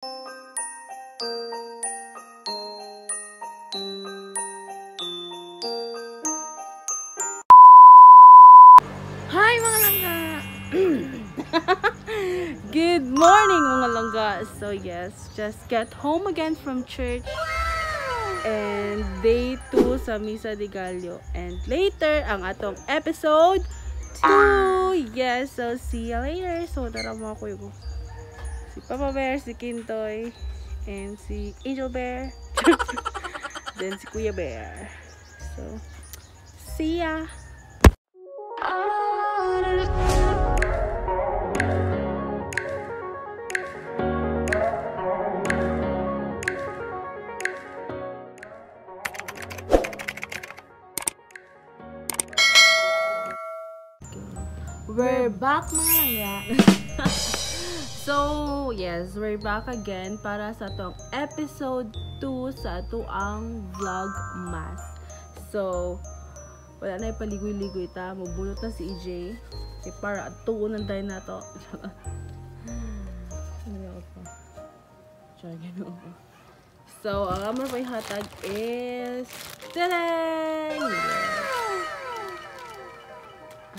Hi mga langga! Good morning mga langga! So yes, just get home again from church. And day 2 sa Misa de Gallo. And later, ang atong episode 2! Yes, so see you later. So tara mga kuya ko. Si Papa Bear, si Kintoy, and si Angel Bear. Then si Kuya Bear. So, see ya! We're back mga langga. So, yes, we're back again para sa atong episode 2 sa atoang Vlogmas. So, wala na ipaligoy-ligoy ta. Mabunot na si EJ. Kaya para atuon tayo na to. So, ang amor pa hatag is... Tadang! Yes.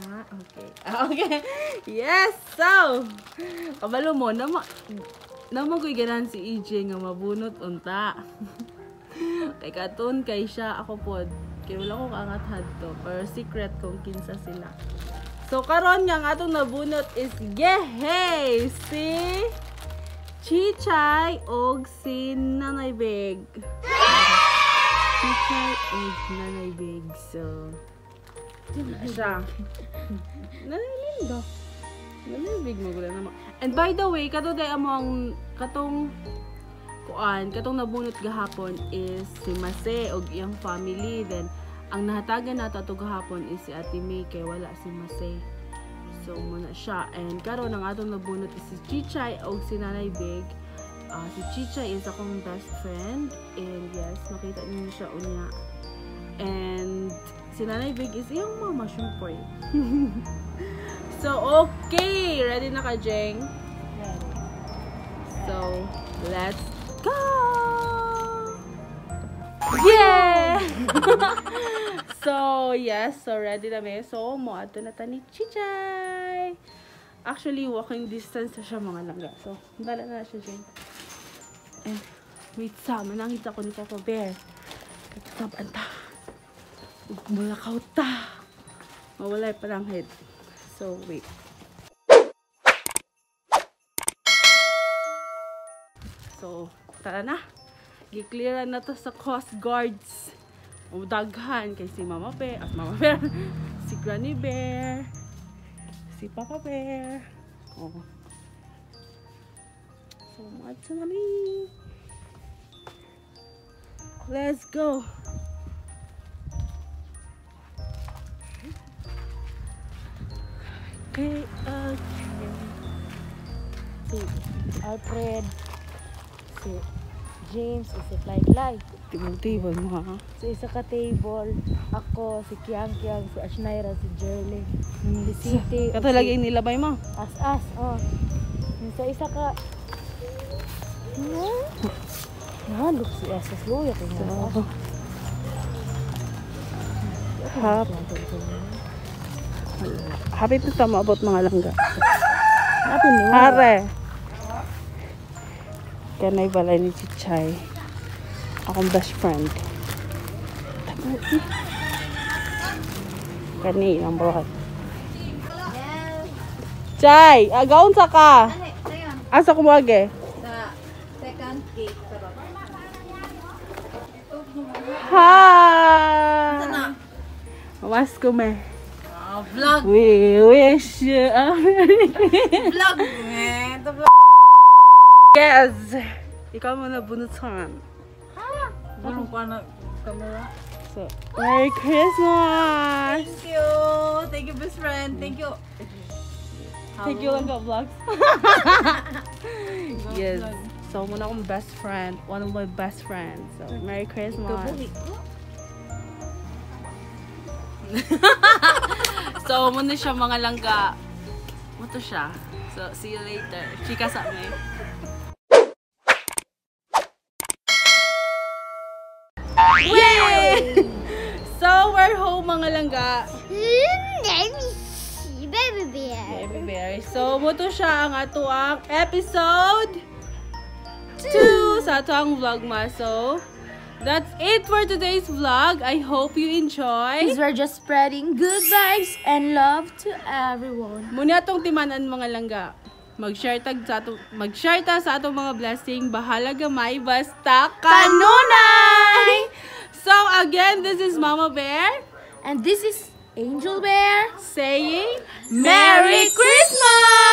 Ah, okay. Ah, okay. Yes! So, kabalo mo, namagoy ganan si EJ nga mabunot unta. Kay katun kay siya, ako pod. Kay wala ko kaangat hadto. Pero secret kung kinsa sila. So, karon nga ang atong nabunot is, yehey! Si Chichay og si Nanay Big. Chichay og Nanay Big. So, siya. Nanay Linda. Nanay Big magula naman. And by the way, kato day among katong kuan, katong nabunot gahapon is si Mase og iyang family. Then ang nahatagan nato ato gahapon is si Ate May kay wala si Mase. So muna siya. And karon ang atong nabunot is si Chichay og si Nanay Big. Si Chichay is akong best friend and yes, makita niyo siya unya. And si Nanay Big is iyang mama, syempre. So, okay! Ready na ka, Jeng? Ready. So, let's go! Yeah! So, yes. So, ready na mi. So, moadto na ta ni Chichay! Actually, walking distance na siya mga langga. So, dala na siya, Jeng. And, wait sa, manangita ko ni Papa Bear. Katasab anta. Mulakaw ta. Mawalay pa lang head. So, wait. So, tara na. Giklearan na to sa Coast Guards. O, daghan kay si Mama Bear. At Mama Bear. Si Granny Bear. Si Papa Bear. Oh. So, much na mi. Let's go. Okay, okay. Si Alfred, si James, si Fly. Table mo ha? So isa ka table, ako, si Kiang Kiang, si Ashnaira, si Jerly, si City. Kato lagi yung nilabay mo? As-as, oh. Sa isa ka... No? Nahalok si As-as. Luya ko nga. Happy to tama about mga langga. Happy no. Hare. Kanay balay ni Chichay. Akong best friend. Kani ang buhat. Chay, agaon sa ka. Asa kumuage? Sa second gate sa baba. Ha. Mamas ko me. Vlog. We wish you a merry vlog. Yes. Ikaw mo na bunutan. Ha? Bunot ko na camera. So, Merry Christmas. Thank you. Thank you, best friend. Thank you. Thank you, Langga Vlogs. Yes. So, muna akong best friend. One of my best friends. So, Merry Christmas. So, muna siya mga langga. Muto siya. So, see you later. Chika sa amin. Yay! So, we're home, mga langga. Baby bear. Baby bear. So, mao to siya ang ato ang episode 2 sa ato ang vlogmas. So, that's it for today's vlog. I hope you enjoy. Because we're just spreading good vibes and love to everyone. Mao ni atong timan-an, mga langga. Mag-share ta sa atong mga blessing. Bahala gamay basta kanunay. So again, this is Mama Bear And this is Angel Bear saying Merry Christmas!